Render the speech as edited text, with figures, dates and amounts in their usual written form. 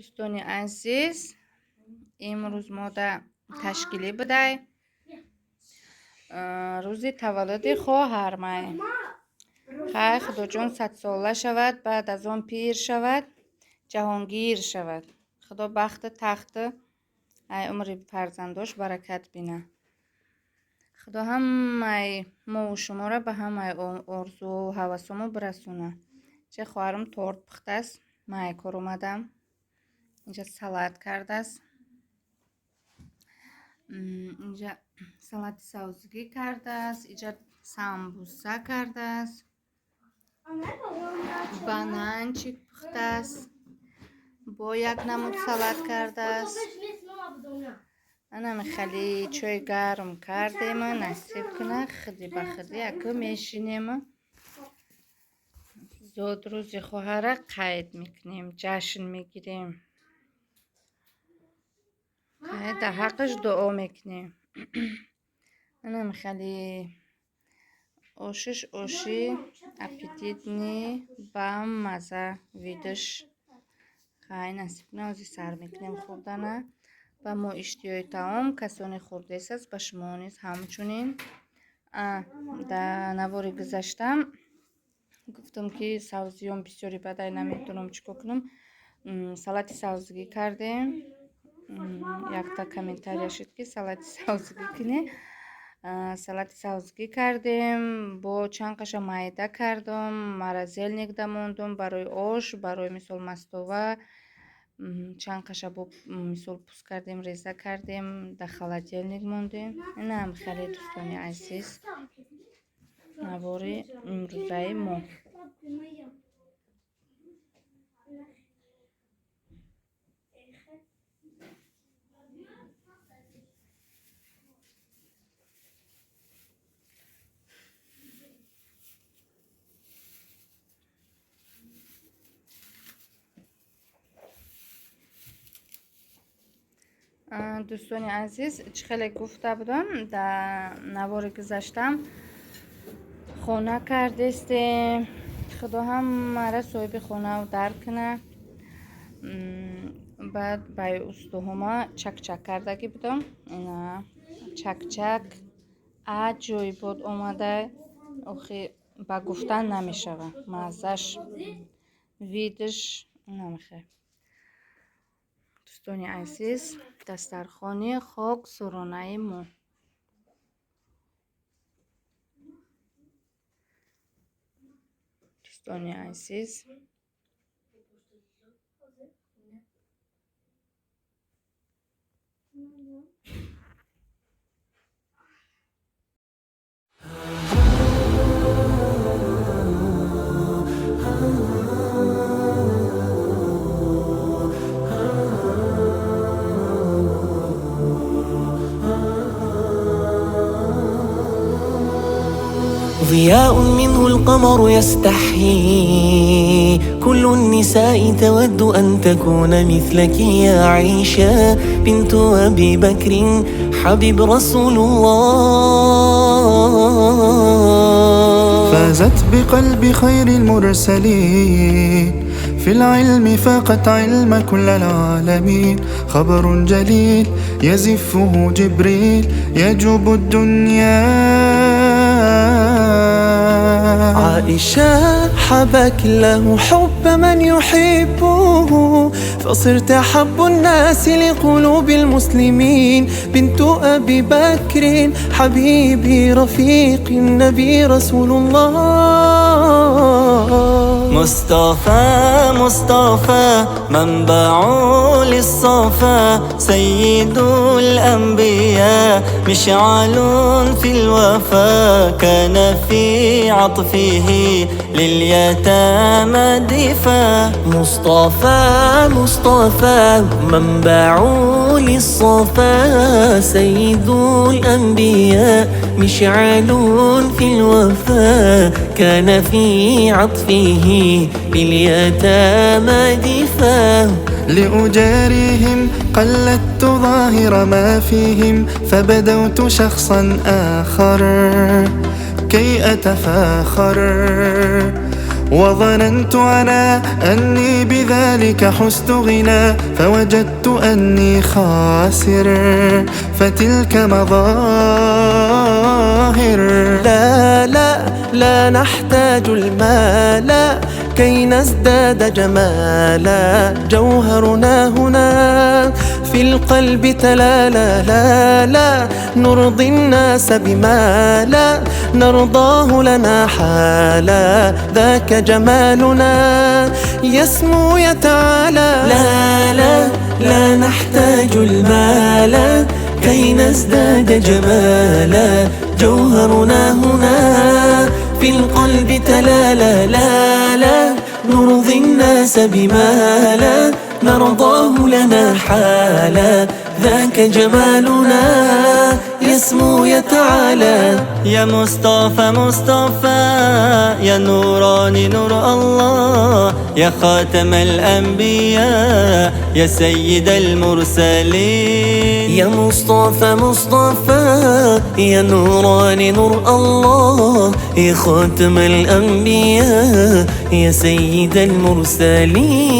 Дӯстони азиз, имрӯз мо да ташкилӣ будай. Рӯзи таваллуди хоҳармай. Хай, Худоҷон, садсола шавад, баъд аз он пир шавад, ҷаҳонгир шавад. Худо бахту тахту ай умри фарзандош баракат бина. Худо ҳамаи мову шуморо ба ҳамаи орзуу ҳавасомо бирасона. Ча хоҳарам торт пухтааст, ман ай кор омадам. Инҷа салат кардааст. Инҷа салати савзигӣ кардааст, инҷа самбуса кардааст, бананчик пухтааст, бо як намуд салат кардааст. Анами хали чой гарм кардема, насиб куна, худи ба худи аку мешинема. Зодрӯзи хоҳара қайд мекунем, ҷашн мегирем. Дар ҳаққаш дуо мекунем. Анами хали ошиш оши аппетитный, бамаза видаш. Хай, насиб куна, ҳозир сар мекунем хӯрдана. Ба мо иштиҳои таом, касоне хӯрдесаст, ба шумо низ ҳамчунин. Дар навори гузаштам гуфтам, ки савзиём бисёри бадай, наметавонам чӣ кор кунам. Салати савзигӣ кардем. Якта комментария шуд, ки салати савзигӣ кунӣ. Салати савзигӣ кардем, бо чанд қаша майда кардам, морозильник да мондум барои ош, барои мисол мастова. Чанд қаша бо мисол пӯст кардем, реза кардем, дар холодильник мондем. Инам хеле, дӯстони азиз, навори имрӯзаи мо. Дӯстони азиз, чӣ хеле гуфта будам дар навори гузаштам, хона кардестем. Худо ҳамаро соҳиби хонау дар куна. Баъд баи устуҳома чакчак кардагӣ будам. Ина чакчак аҷоибот омада, охи ба гуфтан намешава. Маззаш, видаш намехе. Дӯстони азиз, дастархони хок суронаи мо. Дӯстони азиз, ضياء منه القمر يستحيي، كل النساء تود أن تكون مثلك يا عائشة بنت أبي بكر حبيب رسول الله. فازت بقلب خير المرسلين، في العلم فاقت علم كل العالمين، خبر جليل يزفه جبريل يجوب الدنيا. عائشة حبك له حب من يحبه، فصرت أحب الناس لقلوب المسلمين، بنت أبي بكر حبيبي رفيق النبي رسول الله. مصطفى مصطفى منبع للصفا، سيد الأنبياء مشعل في الوفا، كان في عطفه لليتامى دفا. مصطفى مصطفى منبع للصفا، سيد الأنبياء مشعل في الوفا، كان في عطفه لليتامى دفا. لأجاريهم قلدت ظاهر ما فيهم، فبدوت شخصا آخر كي أتفاخر. وظننت أنا أني بذلك حزت غنى، فوجدت أني خاسر، فتلك مظاهر. لا لا لا نحتاج المال كي نزداد جمالا، جوهرنا هنا في القلب تلالا. لا لا نرضي الناس بما لا نرضاه لنا حالا، ذاك جمالنا يسمو يتعالى. لا لا لا نحتاج المال كي نزداد جمالا، جوهرنا هنا في القلب تلالا. لا لا نرضي الناس بما لا نرضاه لنا حالا، ذاك جمالنا يسمو يتعالى. يا مصطفى مصطفى، يا نوراني نور الله، يا خاتم الأنبياء، يا سيد المرسلين. يا مصطفى مصطفى، يا نوراني نور الله، يا خاتم الأنبياء، يا سيد المرسلين.